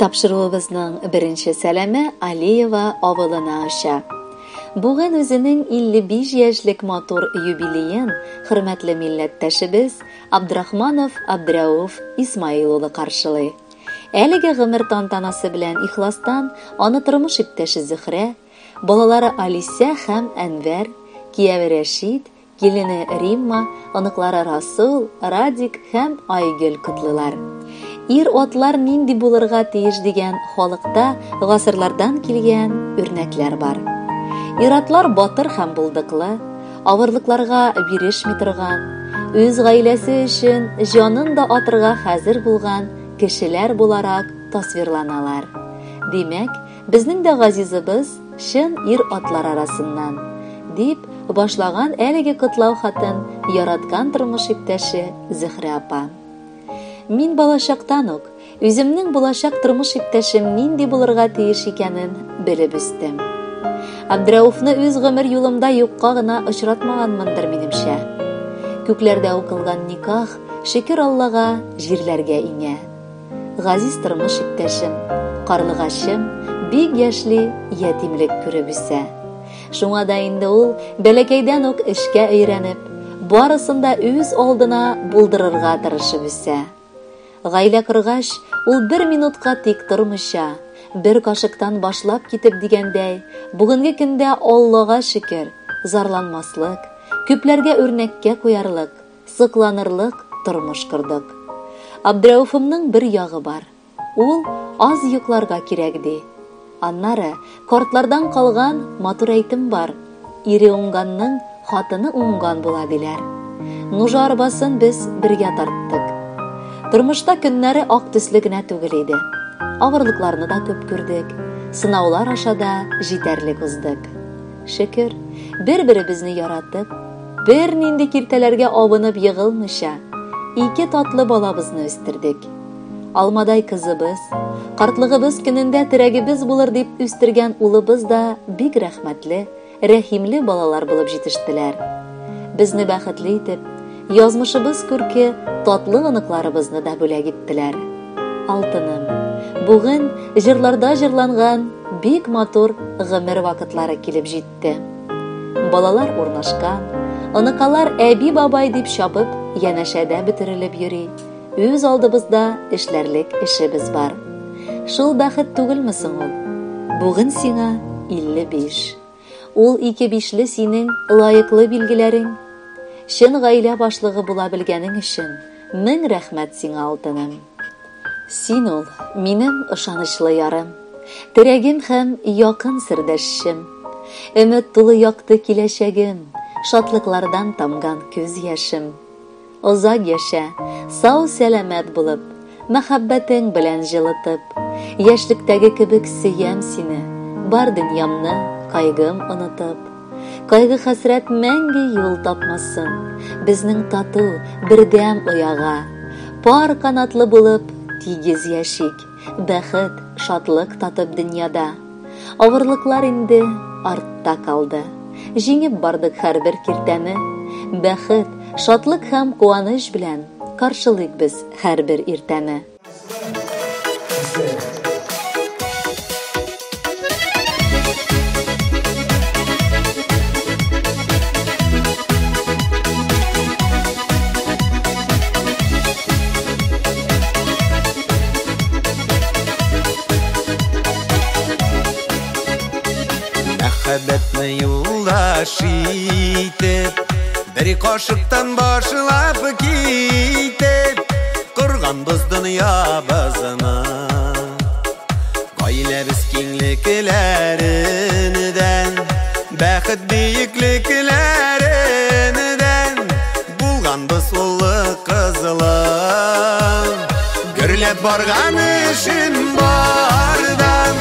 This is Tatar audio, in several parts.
Тапшыруыбызның беренче сәламе Алиева авылына оча. Бүген үзенең 55 яшьлек матур юбилеен хөрмәтле милләттәшебез Абдрахманов Абдрәүф Исмаил улы каршылый. Әлеге гомер тантанасы белән ихластан аны тормыш иптәше Зөхрә, балалары Алисә һәм Әнвәр, кияве Рәшит, Килене Римма, оныклары Расул, Радик һәм Айгөл котлыйлар. Ир-атлар нинди булырга тиеш дигән халыкта гасырлардан килгән үрнәкләр бар. Ир-атлар батыр һәм булдыклы, авырлыкларга бирешми торган, үз гаиләсе өчен җанын да атырга хәзер булган кешеләр буларак тасвирланалар. Димәк, безнең дә газизыбыз чын ир-атлар арасыннан, дип башлаган әлеге котлау хатын яраткан тормыш иптәше Зөһрә апа. Мин балачактан ук үземнең булачак тормыш иптәшем нинди булырга тиеш икәнен белеп үстем. Абдрәуфны үз гомер юлымда юкка гына очратмаганмындыр, минемчә. Күкләрдә укылган никах, шөкер Аллага, җирләргә иңә. Газиз тормыш иптәшем, карлыгачым бик яшьли ятимлек күреп үсә. Шуңа да инде ул бәләкәйдән үк эшкә өйрәнеп, барысын да үз алдына булдырырга тырышып үсә. Гаилә коргач, ул бер минутка тик тормыйча, бер кашыктан башлап китеп дигәндәй, бүгенге көндә Аллага шөкер, зарланмаслык, күпләргә үрнәккә куярлык, сокланырлык тормыш кордык. Абдрәүфымның бер ягы бар. Ул аз йокларга кирәк ди. Аннары картлардан калган матур әйтем бар. Ире уңганның хатыны уңган була диләр. Нужа арбасын без бергә тарттык. Тормышта көннәре ак төсле генә түгел иде. Авырлыкларны да күп күрдек, сынаулар аша да җитәрлек уздык. Шөкер, бер-беребезне яратып, бернинди киртәләргә абынып егылмыйча, ике татлы балабызны үстердек. Алмадай кызыбыз, картлыгыбыз көнендә терәгебез булыр дип үстергән улыбыз да бик рәхмәтле, рәхимле балалар булып җитештеләр. Безне бәхетле итеп, язмышыбыз күрке татлы оныкларыбызны да бүләк иттеләр. Алтыным, бүген җырларда җырланган бик матур гомер вакытлары килеп җитте. Балалар урнашкан, оныкалар әби-бабай дип чабып, янәшәдә бөтерелеп йөри. Үз алдыбызда эшләрлек эшебез бар. Шул бәхет түгелме соң ул? Бүген сиңа 55. Ул ике бишле синең лаеклы билгеләрең. Чын гаилә башлыгы була белгәнең өчен мең рәхмәт сиңа, алтыным. Син ул, минем ышанычлы ярым, терәгем һәм якын сердәшчем. Өмет тулы якты киләчәгем, шатлыклардан тамган күз яшем. Озак яшә, сау-сәламәт булып, мәхәббәтең белән җылытып. Яшьлектәге кебек сөям сине, бар дөньямны, кайгым онытып. Кайгы-хәсрәт мәңге юл тапмасын, безнең тату, бердәм ояга. Пар канатлы булып, тигез яшик, бәхет, шатлык татып дөньяда. Авырлыклар инде артта калды. Җиңеп бардык һәрбер киртәне. Бәхет, шатлык һәм куаныч белән каршылыйк без һәрбер иртәне. Мәхәббәтне юлдаш итеп, бер кашыктан башлап китеп, корганбыз дөньябызны. Гаиләбез киңлекләреннән, бәхет биеклекләреннән, булганбыз улы кызлы. Гөрләп барган эшем бардан,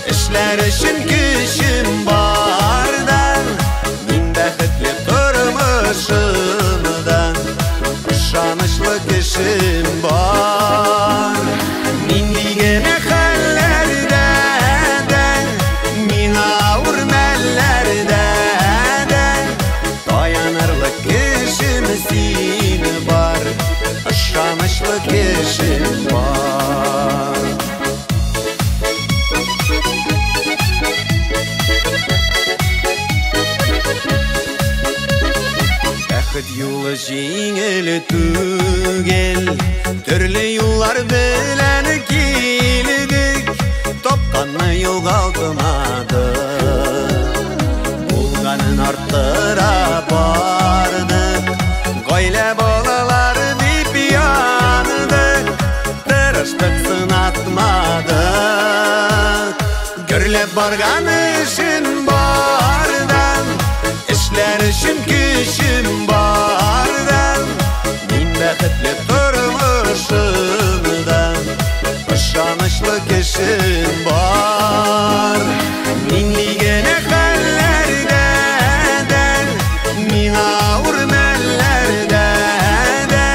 эшләр өчен көчем бардан, мин бәхетле тормышымда, ышанычлы кешем бар. Нинди генә хәлләрдә дә, миңа авыр мәлләрдә дә, таянырлык кешем син бар, ышанычлы кешем бар. җиңел түгел, төрле юллар белән килдек, тапканны югалтмадык, булганын арттыра бардык, гаилә балалар дип яндык, тырыштык, сынатмадык. Гөрләп барган эшем бардан, эшләр өчен көчем бардан, мин бәхетле тормышымдан, ышанычлы кешем бар. Нинди генә хәлләрдә дә, миңа авыр мәлләрдә дә,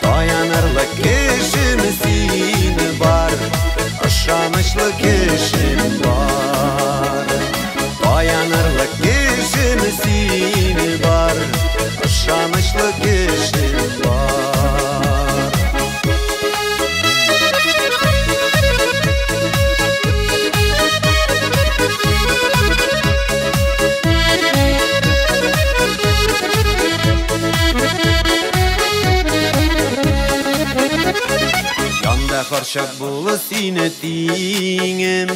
таянырлык кешем син бар, ышанычлы кешем бар. Таянырлык кешем син бар, ышанычлы кешем бар. Янда һәрчак булыр сине тиңем,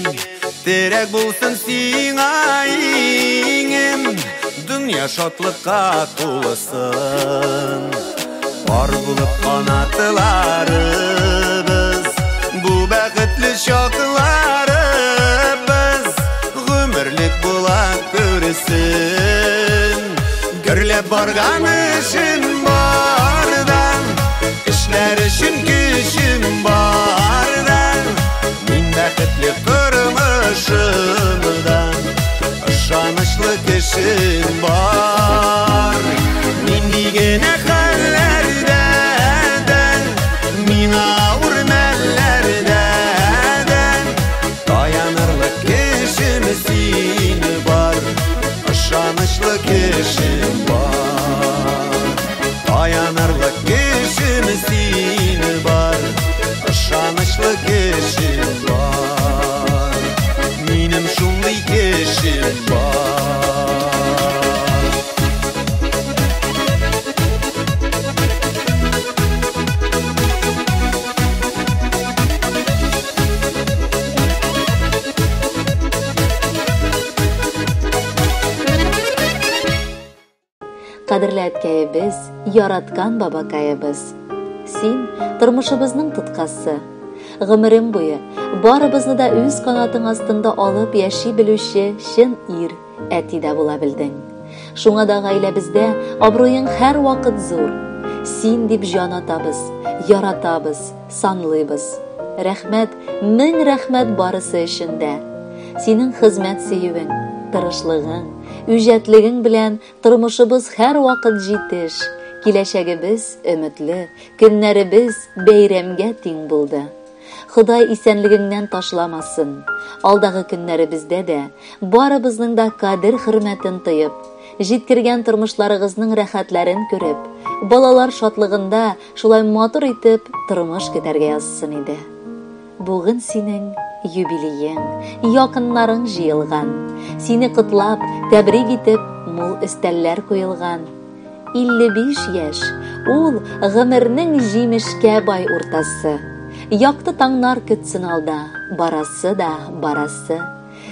терәк булсын сиңа иңем, дөнья шатлыкка тулысын. Пар булып канатларыбыз, бу бәхетле чакларыбыз гомерлек була күрсен. Гөрләп барган эшем бардан, эшләр өчен көчем бардан, мин бәхетле тормышымдан, ышанычлы кешем бар. Нинди генә хәлләрдә дә, миңа авыр мәлләрдә дә, таянырлык кешем син бар, ышанычлы кешем бар. Таянырлык кешем син бар, ышанычлы кешем бар. Минем шундый кешем бар. Кадерле әткәебез, яраткан бабакаебыз, син тормышыбызның тоткасы. Гомерем буе барыбызны да үз канатың астында алып яши белүче чын ир, әти дә була белдең. Шуңа да гаиләбездә абруең һәрвакыт зур. Син дип җан атабыз, яратабыз, санлыйбыз. Рәхмәт, мең рәхмәт барысы өчен дә. Синең хезмәт сөюең, тырышлыгың, үҗәтлегең белән тормышыбыз һәрвакыт җитеш, киләчәгебез өметле, көннәребез бәйрәмгә тиң булды. Ходай исәнлегеңнән ташламасын. Алдагы көннәребездә дә барыбызның да кадер-хөрмәтен тоеп, җиткергән тормышларыгызның рәхәтләрен күреп, балалар шатлыгында шулай матур итеп тормыш көтәргә язсын иде. Бүген синең юбилеең, якыннарың җыелган, сине котлап, тәбрик итеп мул өстәлләр куелган. 55 яшь, ул гомернең җимешкә бай уртасы. Якты таңнар көтсен алда, барасы да барасы.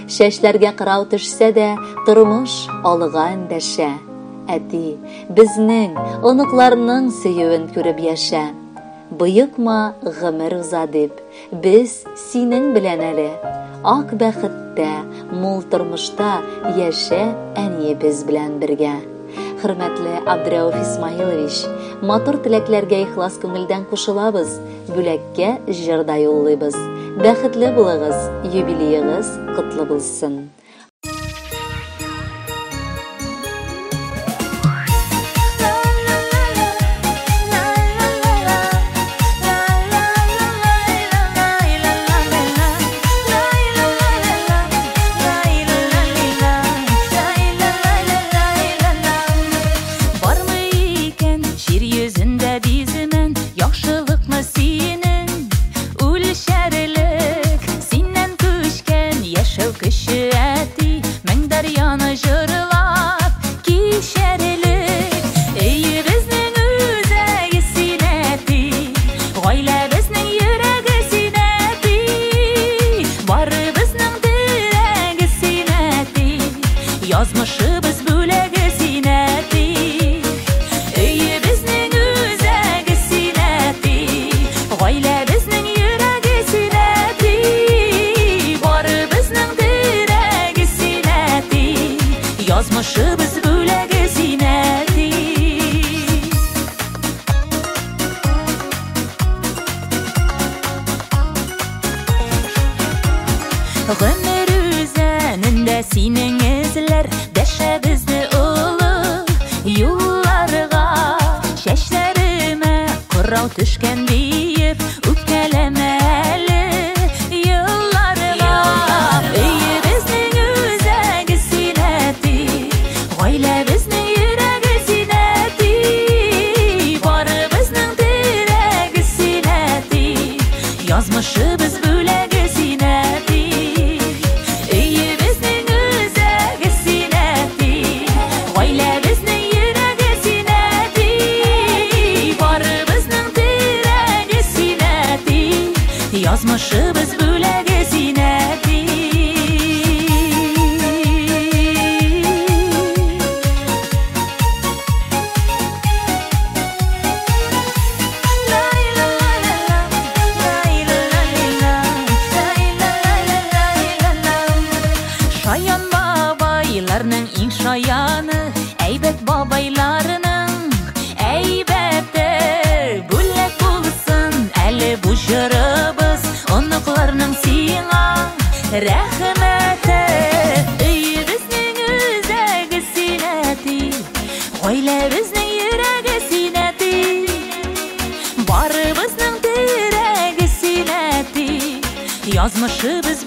Чәчләргә кырау төшсә дә, тормыш алга эндәшә. Әти, безнең, оныкларның сөюен күреп яшә. Боекма гомер уза дип, без синең белән әле. Ак бәхеттә, мул тормышта яшә әниебез белән бергә. Хөрмәтле Абдрәүф Исмаилович, матур теләкләргә ихлас күңелдән кушылабыз, бүләккә җыр да юллыйбыз. Бәхетле булыгыз, юбилеегыз котлы булсын. Яшәү көче. Сорау төшкән диеп, үпкәләмә әле елларга. Өебезнең үзәге син, әти, гаиләбезнең йөрәге син, әти, барыбызның терәге син, әти, язмышыбыз бүләге син, әти. Өебезнең үзәге син, әти, гаиләбезнең йөрәге син, әти, барыбызның терәге син, әти, язмышыбыз бүләге син, әти. Шаян бабайларның иң шаяны, әйбәт бабайларның әйбәте. Бүләк булсын әле бу җырыбыз, оныкларның сиңа рәхмәте. Өебезнең үзәге син, әти, гаиләбезнең йөрәге син, әти, барыбызның терәге син, әти, язмышыбыз